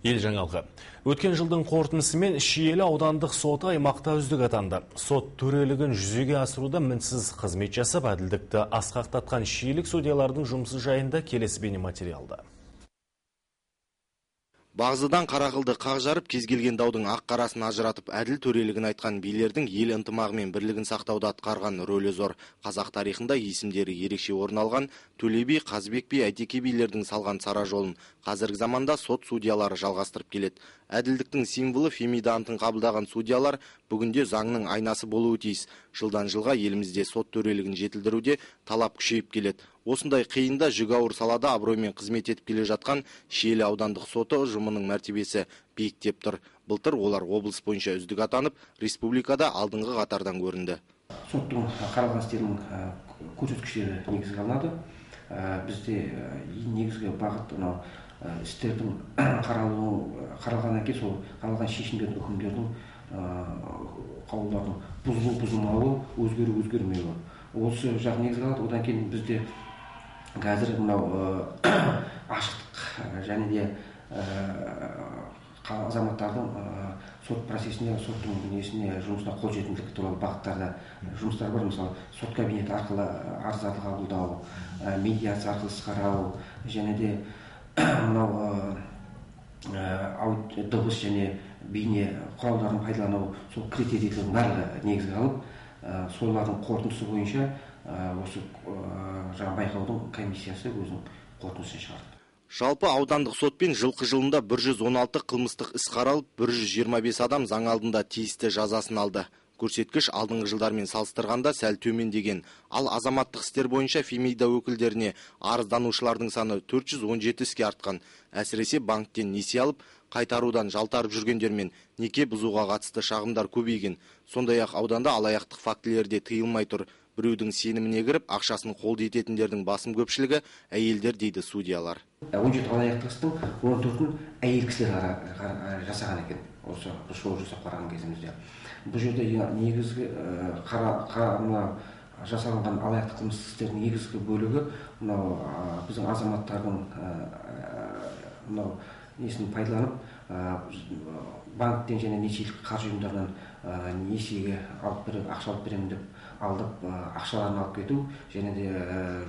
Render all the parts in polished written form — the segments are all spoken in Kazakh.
Ел жаңалығы. Өткен жылдың қорытындысымен Шиелі аудандық соты аймақта үздік атанды. Сот төрелігін жүзеге асыруда мінсіз қызмет жасап, әділдікті асқақтатқан шиелік судьялардың жұмысы жайында келесі бейнематериалда. Бағзыдан қара қылды қақ жарып, кез келген даудың ақ қарасын ажыратып, әділ төрелігін айтқан билердің ел ынтымағы мен бірлігін сақтауда атқарған рөлі зор. Қазақ тарихында есімдері ерекше орын алған Төле би, Қазыбек би, Әйтеке билердің салған сара жолын қазіргі заманда сот судьялары жалғастырып келеді. Әділдіктің символы Фемида антын қабылдаған судьялар бүгінде заңның айнасы болуы тиіс. Жылдан жылға елімізде сот төрелігін жетілдіруде талап күшейіп келеді. Осындай қиында жүгі ауыр салада абыроймен қызмет етіп келе жатқан Шиелі аудандық соты ұжымының мәртебесі биіктеп тұр. Былтыр олар облыс бойынша үздік атанып, республикада алдыңғы қатардан көрінді. Соттың қаралған істерінің көрсеткіштері негізге алынады. Бізде негізгі бағыт мынау істердің қаралуы, қаралғаннан кейін сол қаралған шешімдердің, үкімдердің, қаулылардың бұзылу, бұзылмауы, өзгеру, өзгермеуі. Осы жақ негізге алады. Одан кейін бізде қазір мынау ашықтық және де азаматтардың сот процесіне, соттың несіне, жұмысына қолжетімділік туралы бағыттарда жұмыстар бар. Мысалы, сот кабинеті арқылы арыздарды қабылдау, медиация арқылы іс қарау және де мынау дыбыс және бейне құралдарын пайдалану, сол критерийлердің барлығы негізге алып, солардың қорытындысы бойынша осы жаңа байқаудың комиссиясы өзінің қорытындысын шығарды. Жалпы аудандық сотпен жылқы жылында 116 қылмыстық іс қаралып, 125 адам заң алдында тиісті жазасын алды. Көрсеткіш алдыңғы жылдармен салыстырғанда сәл төмендеген. Ал азаматтық істер бойынша Фемида өкілдеріне арызданушылардың саны 417 іске артқан. Әсіресе банктен несие алып, қайтарудан жалтарып жүргендер мен неке бұзуға қатысты шағымдар көбейген. Сондай-ақ ауданда алаяқтық фактілері де тыйылмай тұр. Біреудің сеніміне кіріп, ақшасын қолды ететіндердің басым көпшілігі әйелдер, дейді судьялар. 17 алаяқтық істің 14-ін әйел кісілер жасаған екен. Осы шолу жасап қараған кезімізде. Бұл жерде негізгі мына жасалынған алаяқтық қылмыстық істердің негізгі бөлігі мынау біздің азаматтардың мынау несін пайдаланып, банктен және несиелік қаржы ұйымдарынан несиеге алып беріп, ақша алып беремін деп алдап, ақшаларын алып кету және де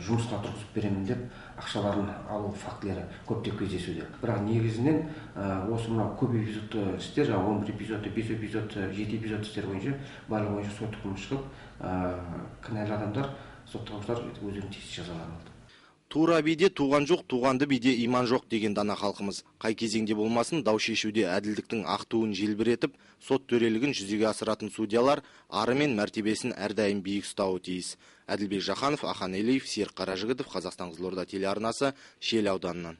жұмысқа тұрғызып беремін деп ақшаларын алу фактілері көптеп кездесуде. Бірақ негізінен осы мынау көп эпизодты істер, жаңағы 11 эпизодты, 5 эпизодты, 7 эпизодты істер бойынша барлығы бойынша сот үкімі шығып, кінәлі адамдар, сотталушылар өздерінің тиісті жазаларын алды. Тура биде туған жоқ, туғанды биде иман жоқ деген дана халқымыз. Қай кезеңде болмасын дау шешуде әділдіктің ақ туын желбіретіп, сот төрелігін жүзеге асыратын судьялар ары мен мәртебесін әрдайым биік ұстауы тиіс. Әділбек Жаханов, Ахан Элиев, Серік Қаражігітов, Қазақстан Қызылорда телеарнасы, Шиелі ауданынан.